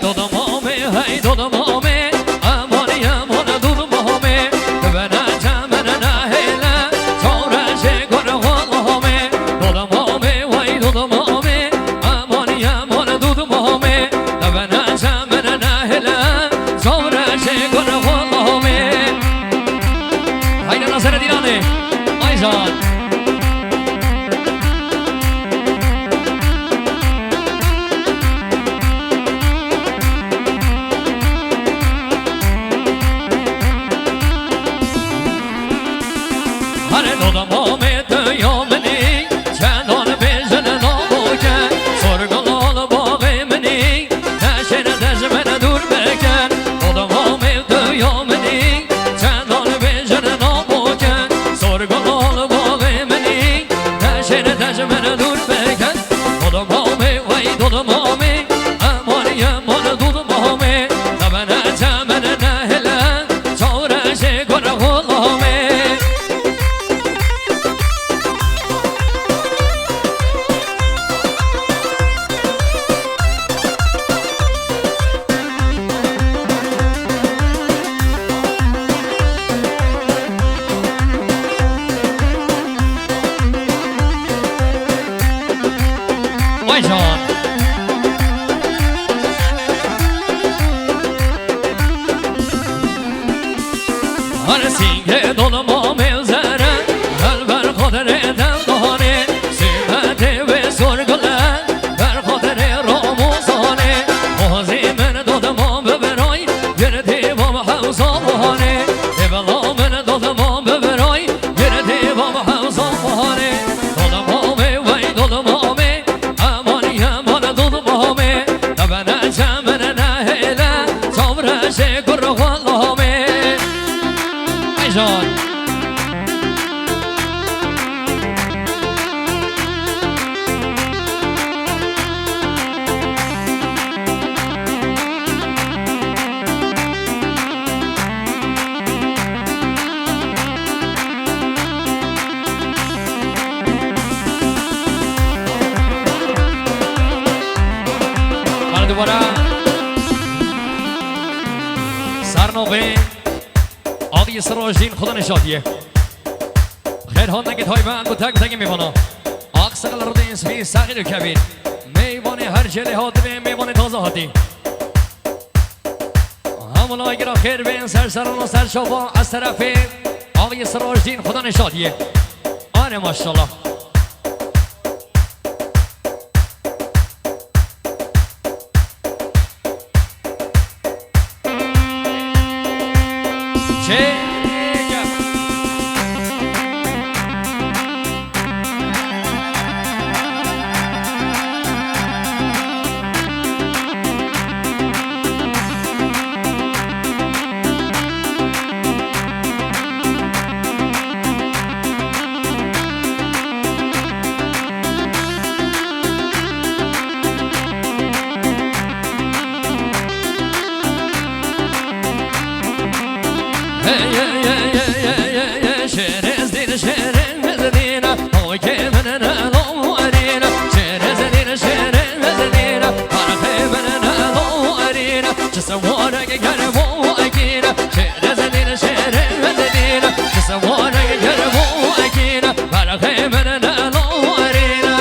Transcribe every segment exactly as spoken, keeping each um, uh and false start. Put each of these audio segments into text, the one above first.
Dodmamê, hey dodmamê, emanî eman dodmamê, dibene çemen nehêle, çawreşê gur xulamê. Dodmamê, wey dodmamê, emanî eman dodmamê, dibene çemen nehêle, çawreşê gur xulamê. Haydi Nasreddînanê, Aycan. Hare dodmamê tu ya minî, çendal bêjin naboke, sorgul al baxê minî, neşêne dejmene dûr bikin. Dodmamê tu ya minî, çendal bêjin naboke, sorgul al baxê minî, neşêne dejmene dûr bikin. Dodmamê, wey dodmamê, emanî eman dodmamê, dibene çemen nehêle, çawreşê gur xulamê. Vay can. Her sîngê dodmamê zere, her ber xatirê deldanê, sîmetê wê sorgule, ber xatirê ramûzanê. Xwezî min dodmam bibirayî, girtî bam hewzanê. Ê bila min dodmam bibirayî, girtî bam hewzanê. Dodmamê, wey dodmamê, emanî eman dodmamê, dibene çemen nehêle, çawreşê gur xulamê. Aycan. Hadi duvara. Sarnoğin. Adı Yisra Jin, Xuda nişadiye. Xêr hatine ki taybet bu tek tek mêvana. Aksakal Rıdin Svi, Sahil Kebir. Meyvanê her cêlê hatine, meyvanê taze hatî. Hemû laygira xêr bên, ser seran û ser şafa, ez terefê Axa Siracdîn, Xuda nişadiye. Ane maşallah. Çêke. Hey, hey, hey, hey, hey, hey, hey, şêrê zîn, şêrê zîn, tokê min ne lo erîne, şêrê zîn, şêrê zîn, parxê min ne lo erîne, çi seware germo ekîne, şêrê zîn, şêrê zîn, çi seware germo ekîne, parxê min ne lo erîne.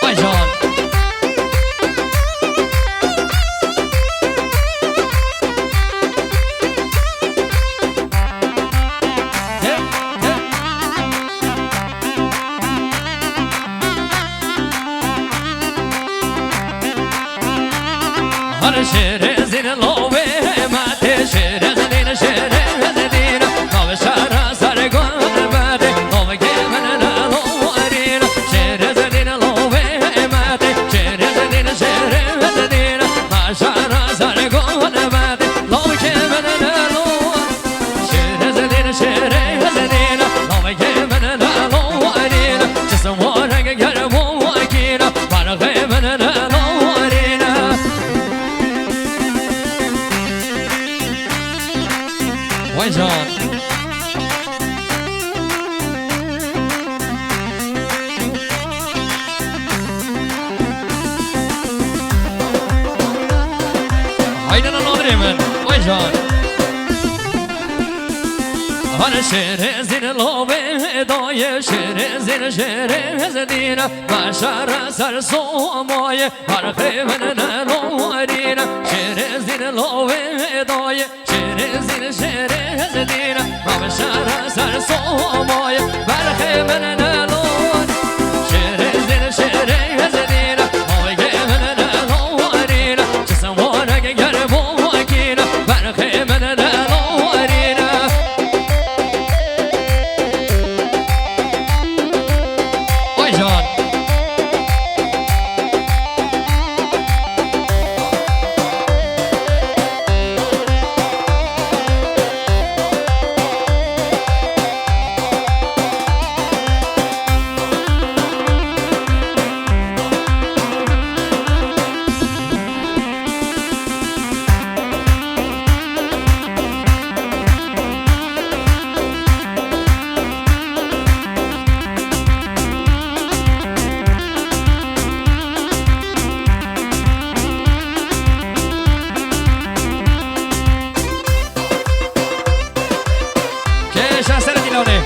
Ay can. Her şêrê zîn lovê me tê, şêrê zîn, şêrê zîn, nav şara sar gon be tê, nav ke min ne lo erîne, şêrê zîn lovê me tê, şêrê zîn, şêrê zîn, nav şara sar gon be tê, nav ke min ne lo. Şêrê zîn, şêrê zîn, nav ke min ne lo erîne, çi seware germo ekîne, parxê min ne lo erîne. Can. Her şerezin love daye, şerezin şerezin, başara ser somaye, her xemen ne lorine, şerezin love daye, şerezin şerezin, başara ser somaye, her xemen ne lor. Şerezin şerezin, oy xemen ne lorine, çi sewanek ger bokine, her xemen ne lorine. Ay can. Kêşa ser dîlanê.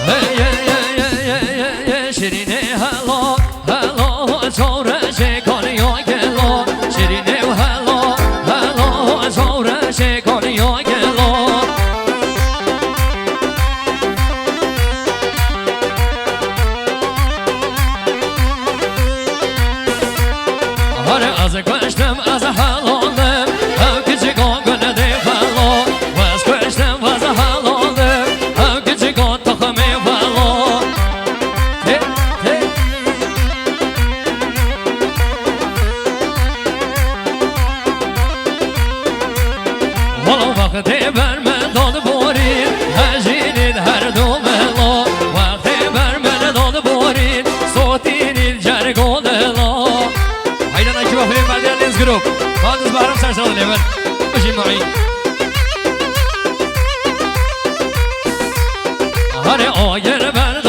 Hey, hey, hey, hey, hey, hey, hey, şirînê helo, helo, çewreşê kaniya gelo, şirînê helo, helo, çewreşê kaniya gelo. Hare ez kuştim, ez helandim, ev kiçik o gul de helo. Ez kuştim, ez helandim, ev kiçik o toxumê helo. Te, te. Walo wextê ber me dod borîn, hejînî her du melo. Wextê ber me dod borîn, sotînî cergo dilo. Haydan Akif Aferin Berdel Deniz Grup. Badiz Bahram Sersal'ın hemen. Bujin Mu'in. Hare o yer ber